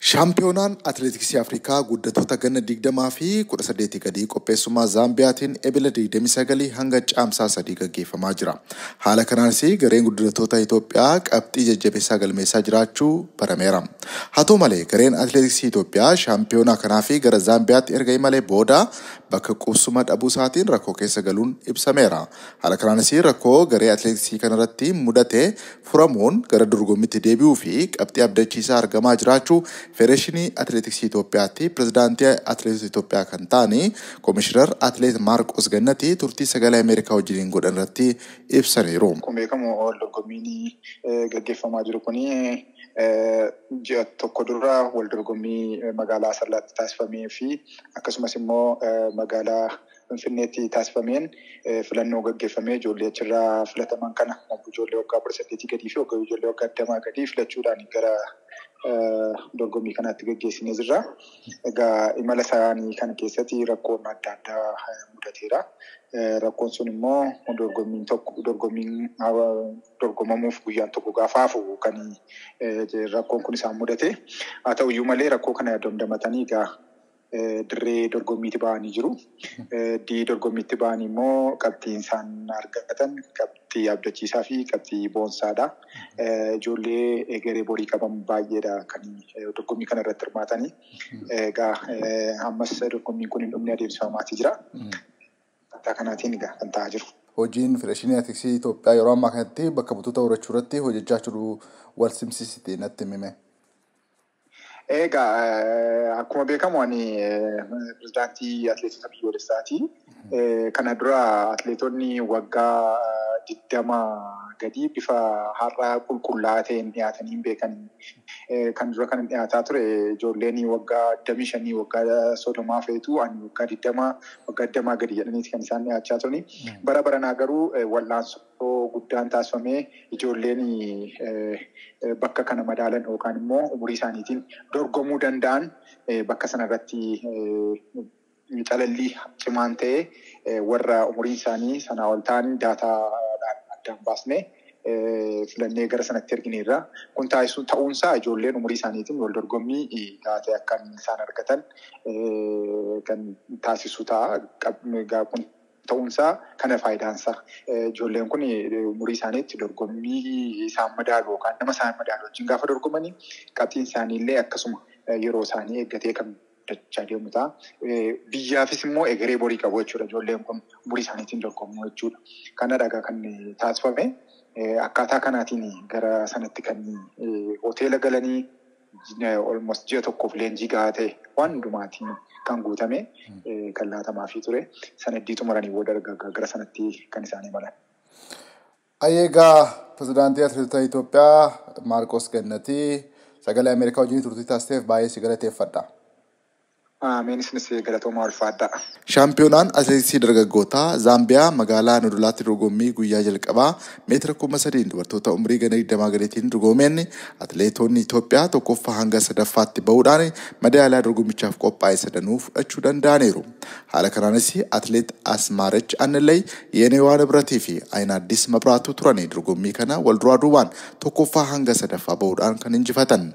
Shaampiyoonaan Atileetiksii Afrikaa guddattoota ganna 20 fi 18 gadii qopheessummaa Zaambiyaatiin Ebila 29 hanga Caamsaa 3 gaggeeffamaa jira. Haala kanaanis gareen guddattoota Itoophiyaa qabxii jajjabeessaa galmeessaa jiraachuu barameera. Haa ta'u malee, gareen Atileetiksii Itoophiyaa shaampiyoonaa kanaaf gara Zaambiyaatti erga imalee booda bakka qubsuma dhabuu isaatiin rakkoo keessa galuun ibsameera. Haala kanaanis rakkoo garee atileetiksii kanarratti mudate furamuun gara dorgommiitti deebi'uu fi qabxii abdachiisaa argamaa jiraachuu Federeeshinii Atileetiksii Itoophiyaatti pirezidaantii Atileetota Itoophiyaa kan ta'an Komishinar Atileet Maarqos Gannatii turtii Sagalee Ameerikaa wajjiniin godhan irratti ibsaniiru. Akkuma beekamu, wal dorgommiin gaggeeffamaa jiru kuni ji'a tokko dura wal dorgommii magaalaa Asallaatti taasifamee fi akkasumas immoo magaalaa Finfinneetti taasifameen filannoo gaggeeffamee, ijoollee achirraa filataman kana, ijoollee waggaa 18 gadii fi ijoollee waggaa 20 gadii filachuudhaan gara dorgommii kanaatti gaggeessinee jirra. Egaa imala isaanii kana keessatti rakkoon adda addaa mudateera. Rakkoon sun immoo dorgommiin tokko, dorgommiin dorgomamuuf guyyaan tokko gaafa hafu kan rakkoon kun isaan mudate. Haa ta'uyyuu malee, rakkoo kana dandamatanii egaa dirree dorgommiitti ba'anii jiru. Dirree dorgommiitti ba'anii immoo qabxiin isaan argatan qabxii abdachiisaa fi qabxii boonsaadha. Ijoollee egeree borii qaban baay'eedha kan dorgommii kana irratti hirmaatanii. Egaa ammas dorgommiin kun hin dhumne, adeemsifamaatii jira. Akkaataa kanaatiin egaa kan ta'aa jiru. Hojiin Federeeshinii Atileetiksii Itoophiyaa yeroo ammaa kanatti bakka buutota horachuu irratti hojjechaa jiru wal simsiisite natti himi. Egaa akkuma beekamu ani pirezidaantii atileetota biyyoolessaati. Kana dura atileetonni waggaa 20 gadii bifa har'a qulqullaa'aa ta'een dhiyaatanii hin beekan. Kan dura kan dhiyaataa ture ijoolleen waggaa 25, waggaa 30 feetu ani waggaa 20, waggaa 20 gadi jedhaniiti kan isaan dhiyaachaa turani. Bara baranaa garuu wal'aansoo guddaan taasifamee ijoolleen bakka kana madaalan yookaan immoo umurii isaaniitiin dorgomuu danda'an bakka sanarratti calallii cimaan ta'e, warra umuriin isaanii sanaa ol ta'an daataadhaan addaan baasnee filannee gara sanatti ergineerra. Kun taasisuu ta'uunsaa ijoolleen umurii isaaniitiin wal dorgommii taatee akka isaan argatan kan taasisu ta'a. Kun ta'uunsaa kana faayidaansaa. Ijoolleen kun umurii isaaniitti dorgommii isaan madaalu yookaan nama isaan madaalu wajjin gaafa dorgomanii qabxiin isaaniillee akkasuma yeroo isaanii eeggatee kan guddachaa deemu ta'a. Biyyaafis immoo egeree borii qabu jechuudha. Ijoolleen kun umurii isaaniitiin dorgomuu jechuudha. Kanadha kan taasifame. Akkaataa kanaatiin gara sanatti kan hoteela galanii almost ji'a tokkoof leenjii gahaa ta'e waan hundumaatiin kan guutame kan laatamaafii ture. Sanaddii xumuranii booda gara sanatti kan isaan imalan. Egaa pirezidaantii Atileetota Itoophiyaa Maarqos Gannatii, Sagalee Ameerikaa wajjin turtii taasiseef baay'ee si galateeffadha. Ameen, isinis galatoomaa, ulfaadha. Shaampiyoonaan atileetiksii dargaggootaa Zaambiyaa magaalaa Nodolaatti dorgommii guyyaa jalqabaa meetira 3000 dubartoota umurii gana 20 gadiitiin dorgomeen atileetonni Itoophiyaa tokkoffaa hanga sadaffaatti bahuudhaan madaaliyaa dorgommichaaf qophaa'e sadanuu fudhachuu danda'aniiru. Haala kanaanis atileet Asmaarech Annalay, Yeenewaa Nibratii fi Ayinaddis Mabraatuu turanii dorgommii kana wal duraa duubaan tokkoffaa hanga sadaffaa bahuudhaan kan injifatan.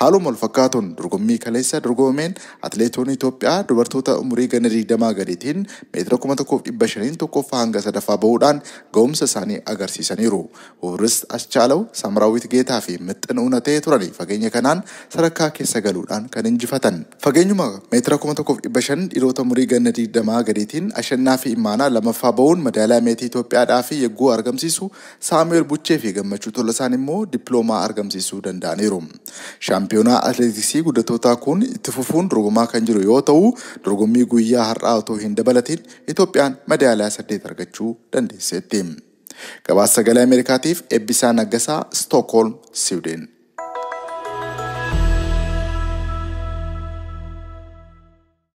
Haaluma wal fakkaatuun dorgommii kaleessa dorgomameen atileetonni Itoophiyaa dubartoota umurii gana 20 gadiitiin meetira 1500n tokkoffaa hanga sadaffaa bahuudhaan ga'umsa isaanii agarsiisaniiru. Hubrist Aschaalaw, Samraawit Geetaa fi Mixxin Uunatee turanii fageenya kanaan sadarkaa keessa galuudhaan kan injifatan. Fageenyuma meetira 1500 dhiirota umurii ganna 20 gadiitiin Ashannaa fi Imaanaa lamaffaa bahuun madaaliyaa meetii Itoophiyaadhaa fi yegguu argamsiisu, Saamu'eel Buchee fi Gammachuu Tolasaan immoo dippiloomaa argamsiisuu danda'aniiru. Shaampiyoonaa atileetiksii guddattootaa kun itti fufuun dorgomaa kan jiru yoo ta'u, dorgommii guyyaa har'aa otoo hin dabalatin Itoophiyaan madaaliyaa saddeet argachuu dandeesseetti. Gabaasa Sagalee Ameerikaatiif Eebbisaa Naggasaa, Stookholm, Siwiidin.